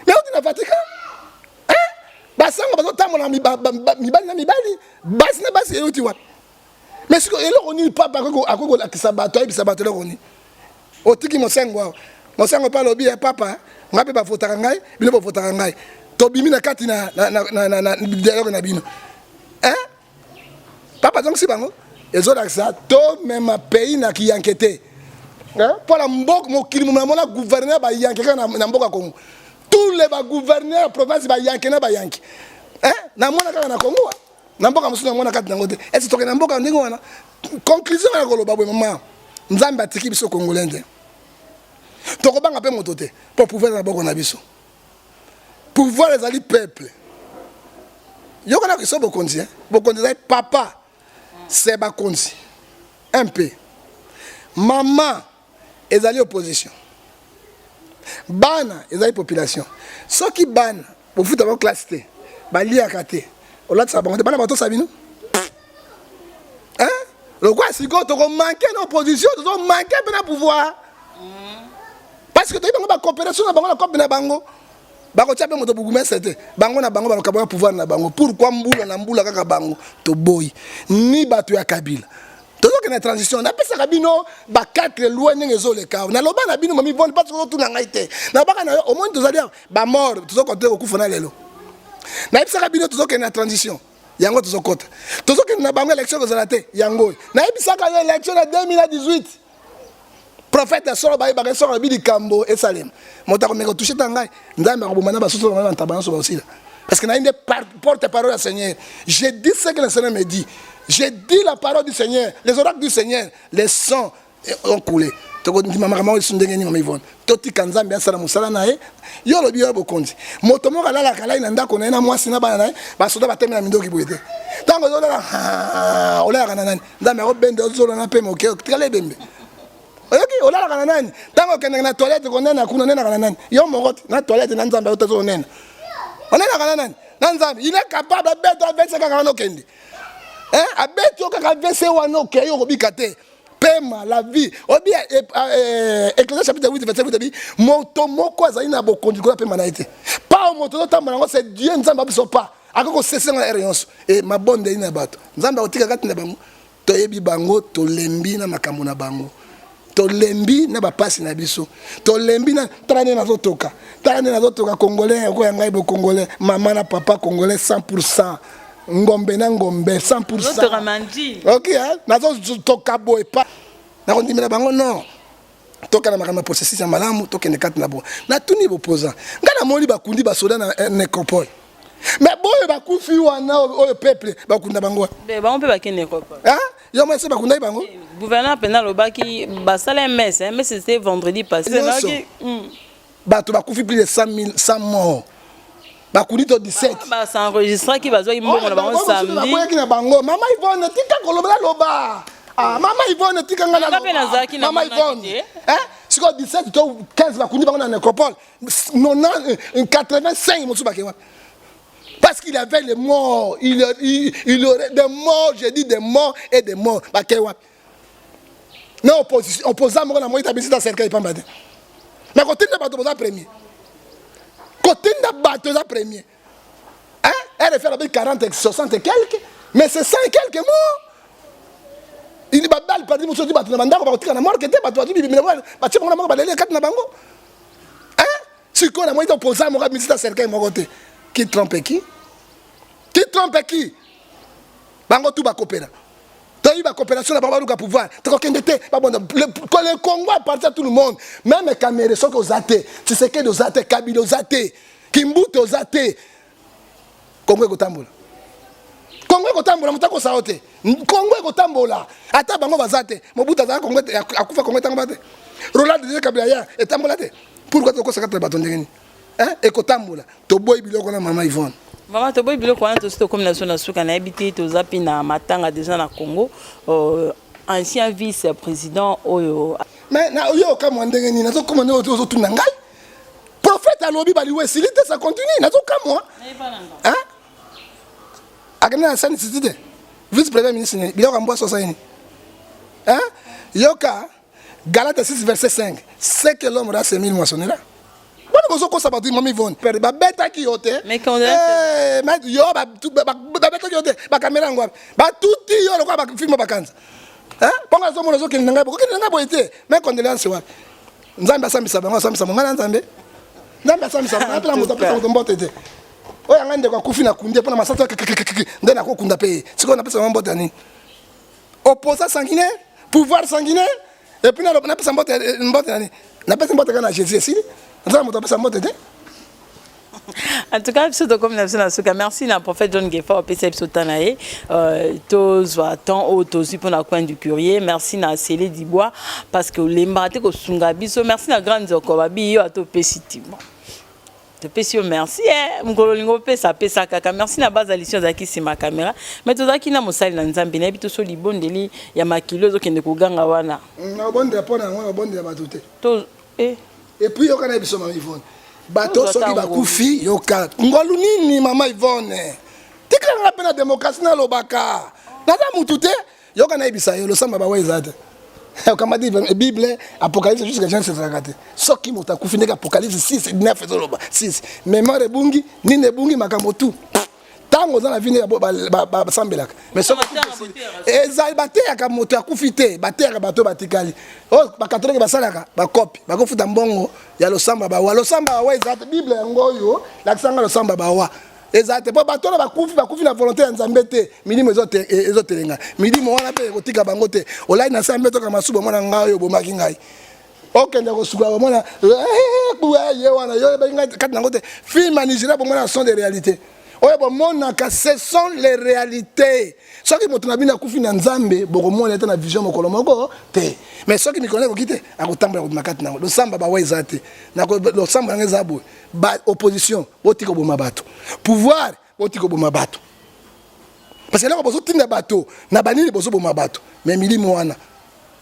Mais euti na Vatican. Hein? Basango bazotambola mibali na mibali, basi na basi euti wapi? Mais sikoyo eloko nini papa akoki kolakisa bato, ayebisa bato eloko nini? Otiki mosengo awa. Mosengo mpe alobi ya papa, ngai mpe bavotaka ngai, bino bovotaka ngai. Tobimi na kati na, na, na, na, na, na dialogue na bino. Hein? Papa azongisi bango ezolakisa tomema pays na kiyanke te. Mpo na mboka mokili namona gouverneur bayanke kaka na, na mboka Congo. Tous les ba gouverneur ya province bayanke na bayanke. Hein? Namona kaka na Congo. Na mboka mosusu namona kati nango te. Esi tokende na mboka ndenge wana. Conclusion ya koloba boye mama, Nzambe atiki biso Congolais te. Tokobanga mpe moto te mpo pouvoir na boko na biso. Pouvoir ezali peuple. Yoka na biso bokonzi, hein? Bokonzi ezali papa, c'est bakonzi. MP. Mama ezali opposition. Bana ezali population. Soki bana bofuta bango classe te, baliaka te, olatisaka bango te, bana batosa bino? Hein? Lokwa sikoyo toko manquer na opposition, tozo manquer mpe na pouvoir. Parce que toyebi bango ba coopération na bango na cope na bango. Bakotia mpe moto bourgmestre te. Bango na bango bakabola pouvoir na bango. Pourquoi mbula na mbula kaka bango? Toboyi. Ni bato ya Kabila. Tozokende na transition. Napesaka bino ba 4 loi ndenge ezoleka. Naloba na bino mami Yvonne parce que ozotuna ngai te. Nalobaka na yo omoni tozali awa ba mort tozokonte kokufa na lelo. Nayebisaka bino tozokende na transition. Yango tozokota. Tozokende na bango élection kozala te. Yango oyo. Nayebisaka yo élection na 2018. Prophète ya solo bayebaka solo alobi likambo esalema. Moto akomeka kotouche ta ngai, Nzambe akoboma na basusu na bantaba nyonso bakosila. Parce que naye nde porte-parole ya Seigneur. Je dis ce que le Seigneur me dit. Je dis la parole du Seigneur, les oracles du Seigneur, les sangs ont coulé. Tokondima makambo oyo ndenge nini mama Yvonne? Totika Nzambe asala mosala na ye. Yo olobi yo bokonzi. Moto moko alalaka alali na ndako na ye na mwasi na bana na ye, basoda batemi na mindoki boye te. Ntango ozolala, olalaka na nani? Nzambe akobenda ozola na pema oke tikala ebembe. Oyoki olalaka na nani? Ntango okendaka na toilette konena kuna onenaka na nani? Yo moko te na toilette na Nzambe oyo tozo onena. Onenaka na nani? Na Nzambe. Il est capable abeta avc kaka wana okende. Hein? Abeti yo kaka avc wana okei okobika te. Pema la vie. Obi Ecclésiaste chapitre 8 verset 8 abi moto moko azali na bokonzi likolo ya pema na ye te. Pa moto ozotambola yango c'est Dieu Nzambe abiso pa. Akoki kosese yango na heure nyonso. E mabondeli na bato. Nzambe akotika kati na bango. Toyebi bango, tolembi na makambo na bango. Tolembi na bapasi na biso. Tolembi na tala nde nazotoka. Tala nde nazotoka congolais okoya ngai bo congolais, mama na papa congolais 100%. Ngombe na ngombe 100%. Ozotoka manji. OK, hein? Nazotoka boye pa. Nakondimela bango non. Tokana makambo ya processus ya malamu, tokende kati na bo. Natuni bopoza. Ngai namoni bakundi basoda na necropole. Mais boyo bakufi wana oyo peuple bakunda bango wapi? Be bango mpe bakende necropole. Hein? Yo mwasi bakundaki bango? Gouverneur mpenza alobaki basala messe, hein, messe c'était vendredi passé. Nyonso. Bato bakufi plus de 100 000, 100 morts. Bakundi to 17. Ba s'enregistraki bazwaki mbongo na bango samedi. Baboyaki na bango. Mama Yvonne tika koloba na loba. Ah, Mama Yvonne tika nga na loba. Nazalaki na Mama Yvonne. Hein? Sikoyo 17 to 15 bakundi bango na necropole. 85 mosusu bakei wapi? Parce qu'il y avait les morts, il y aurait des morts, j'ai dit des morts et des morts. Bakei wapi? Na opposition, opposant moko na moi tabisi ta cercueil pamba te. Mais kotinda bato boza premier. Kotinda bato eza premier. Hein? RFL avec 40 60 et quelques, mais c'est 100 et quelques morts. Il ba balle pardi mosusu bato na bandako bakotika na morgue te, bato bazwi bibimela batie bango na moko baleli kati na bango. Hein? Sikoyo na moi opposant moko abimisi ta cercueil moko te. Qui trompe qui? Qui trompe qui? Bango tout bakopela. Toyebi bacoopération na bango, baluka pouvoir, tokokende te. Babonda, le Congo appartient à tout le monde, même Kamerhe. Soki oza te, Tshisekedi oza te, Kabila oza te, Kimbuta oza te, Congo ekotambola. Congo ekotambola, moto akosala te. Congo ekotambola ata bango baza te. Mobutu azala, Congo akufa, Congo etambola te. Roland Désiré Kabila ya etambola te. Pourquoi tokosaka te bato ndenge nini? Ekotambola. Toboyi biloko na mama Yvonne. Mama, toboyi biloko wana. Tosi tokomi na so na suka. Nayebi te, toza mpe na matanga déjà na Congo, ancien vice président oyo. Mais na oyo okamwa ndenge nini? Nazokoma ndenge ozotuna ngai. Prophète alobi baliwa esili te, ça continue. Nazokamwa, akende na sani siti te. Vice premier ministre nini? Biloko ya mbwa sosa nini? Yoka Galate 6 verset 5: ce que l'homme aura semé, il moissonnera. Wana bozokosa bato. Mama Yvonne, babetaki yo te, yo babetaki yo te. Bakamera yango wapi? Batuti yo lokola bafilme bakanza mpongo. Azomona ozokende na ngai, bokokende na ngai boye te. Mais condoléance wapi? Nzambe asambisa bango, asambisa mongai na Nzambe. Nzambe asambisa bango. Apela moto, apesa moto mbote te. Oyo yanga ndeko akufi na kundi mpona masasi nde nakokunda mpe ye. Sikoyo napesa bango mbote ya nini? Opposant sanguinaire, pouvoir sanguinaire, et puis napesa mbote, mbote na nini? Napesi mbote kaka na Jésus, esili. Nzambe, moto apesa mbote te. En tout cas, biso tokomi na biso na suka. Merci na prophète John Gefa, opesa biso temps na ye, tozwa temps oyo tozwi mpona Coin du Courrier. Merci na Sele Dibois, parce que olembaka te kosunga biso. Merci na Grande Nzoko, babi yo ata opesi ti bon, topesi yo merci. Mokolo olingi opesa, apesa kaka. Merci na base alisio azalaki nsima caméra, mais tozalaki na mosali na Nzambe. Nayebi to so libondeli ya makili ozokende koganga wana. Nabondela mpo na yango, nabondela bato te. To eh. Et puis yoka na biso, mama Yvonne, bato soki bakufi, yoka ngolu nini. Mama Yvonne, tikalanga mpe na démocratie, nalobaka, naza mutu te. Yoka, nayebisa yo, losamba bawa eza te. Okamati Bible, Apocalypse jusqu'à Genèse, ezalaka te. Soki moto akufi, ndenge Apocalypse 6 9 ezoloba, 6, mémoire ebungi, nini ebungi, makambo tout. Ntango oza na vie nde basambelaka, mais soki ezali, bateyaka moto akufi te, bateyaka bato batikali. Oyo bakatolike basalaka, bakopi bakofuta mbongo ya losamba bawa. Losamba bawa eza te. Bible yango oyo lakisanga, losamba bawa eza te, mpo bato wana bakufi, bakufi na volonté ya Nzambe te. Milimo ezotelenga, milimo wana mpe ekotika bango te. Olai na se, mbe toka masuba, mwana ngai oyo obomaki ngai, okende kosuka, bomona ye wana, yo oyebaki ngai kati nango te. Film ya Nigeria, bomona sont des réalités oyo bomonaka, ce sont les réalités. Soki moto na bino akufi na Nzambe, bokomona ete na vision mokolo moko te. Mais soki mikolo ekoki te, akotambola kobima kati nango. Losamba bawa eza te. Losamba yango eza boye: ba opposition botika koboma bato, pouvoir botika koboma bato, parce que eloko bozotinda bato na banini, bozoboma bato, mais milimo wana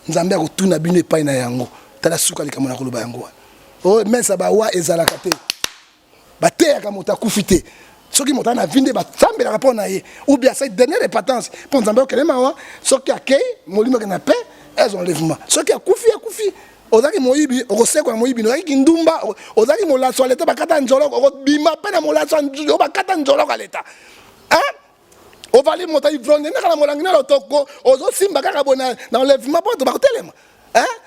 Nzambe akotuna bino epai na yango. Tala suka likambo na koloba yango wana. Oyo mesa bawa ezalaka te. Bateyaka moto akufi te. Soki moto aza na vie nde basambelaka mpo na ye, ou bien asali dernière repentance mpo Nzambe okele mawa. Soki akei, molimo akende na paix, eza enlèvement. Soki akufi, akufi. Ozalaki moyibi, okosekwa na moyibi. Ozalaki kindumba, ozalaki molaso ya leta, bakata nzoloko, okobima mpe na molaso oyo bakata nzoloko ya leta. Ovali moto ivrogne kaka na molangi na lotoko, ozosimba kaka boye na enlèvement mpo bato bakotelema.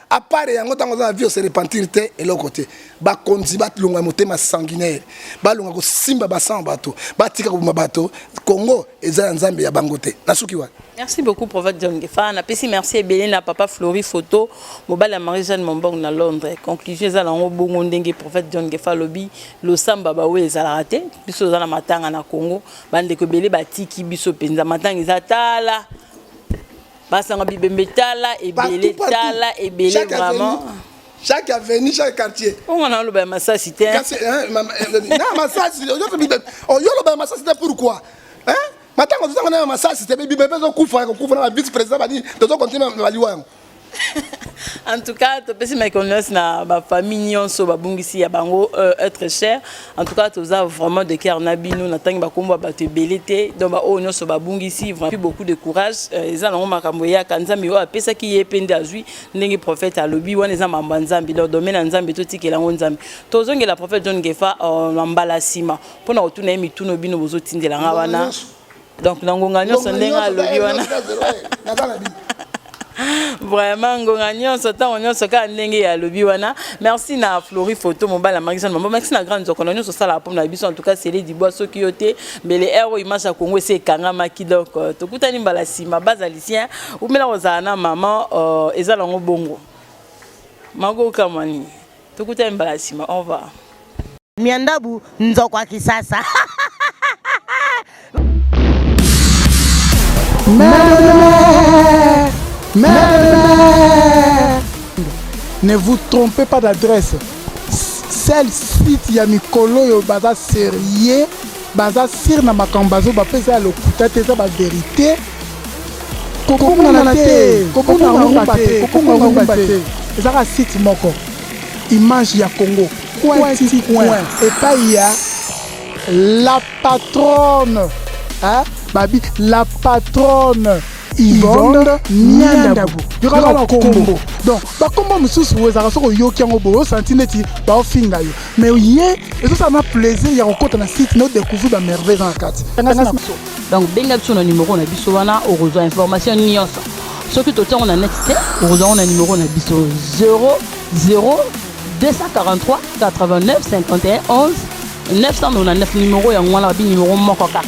À part yango, ntango oza na vie, ose repentir te, eloko te. Bakonzi balonga motema sanguinaire, balonga kosimba basan bato, batika koboma bato. Congo eza ya Nzambe, ya bango te. Nasuki wana. Merci beaucoup, prophète John Gefa. Napesi merci ebele na papa Flori Photo, mobali ya Marie Jeanne Mombong na Londres. Conclusion eza nango bongo ndenge prophète John Gefa alobi, losamba bawe ezalaka te. Biso toza na matanga na Congo, bandeko ebele batiki biso mpenza. Matanga eza tala, basanga bibembe tala ebele, tala ebele vraiment. Chaque avenue, chaque quartier. Onga na oloba ya masasi te. Na masasi oyo oloba ya masasi te, pourquoi? Matango tozanga na masasi te, bibembe ezokufa, kokufa na ba vice président bani, tozokontinue baliwa yango. En tout cas, topesi mes condoléances na bafamille nyonso babungisi ya bango être cher. En tout cas, toza vraiment de cœur na bino. Na ntangi bakombo ya bato ebele te, donc baoyo nyonso babungisi, vraiment beaucoup de courage. Eza nango makambo eyaka. Nzambe oyo apesaki ye mpe nde azwi, ndenge prophète alobi wana, eza mambo ya Nzambe, donc domaine ya Nzambe, totikela yango Nzambe. Tozongela prophète John Ngefa na mbala nsima mpona kotuna ye mituno bino bozotindela nga wana. Donc na ngonga nyonso, ndenge alobi wana. Vraiment ngonga nyonso, ntango nyonso, kaka ndenge ya alobi wana. Merci na Flori Photo, mobali ya Marisa Mama. Merci na grande nzoko na nyonso osala mpo na biso. En tout cas, Sele Dibwa, soki yo te, mbele aire oyo image ya Congo esi ekangamaki. Donc tokutani mbala nsima. Bazalicien umela kozala na mama, eza nango bongo makokamwani. Tokutani mbala nsima, au revoir. Miandabu nzoko ya Kisasa. Mère, mère, ne vous trompez pas d'adresse. Seul site ya mikolo oyo baza sérieux, baza sire na makambo bazo bapesa ya lokuta te, eza bavérité. Kokongana te, kokonga ngumba te, kokonga ngumba te. Ezaka site moko, Image ya Congo, coin ti coin, epai ya la patronne, hein? Babi la patronne Yvonne Niandabu. Yokaka bakombo, donc bakombo mosusu oyo ezalaka, soki oyoki yango boye, osanti neti baofinga yo, mais ye ezosala na plaisir ya kokɔta na site na odécouvrir bamerveille eza na kati. Donc benga biso na numéro na biso wana, okozwa information nyonso. Soki totiango na net te, okozwa yango na numéro na biso 00 243 89 51 11 999. Numéro yango wana, babi numéro moko kaka.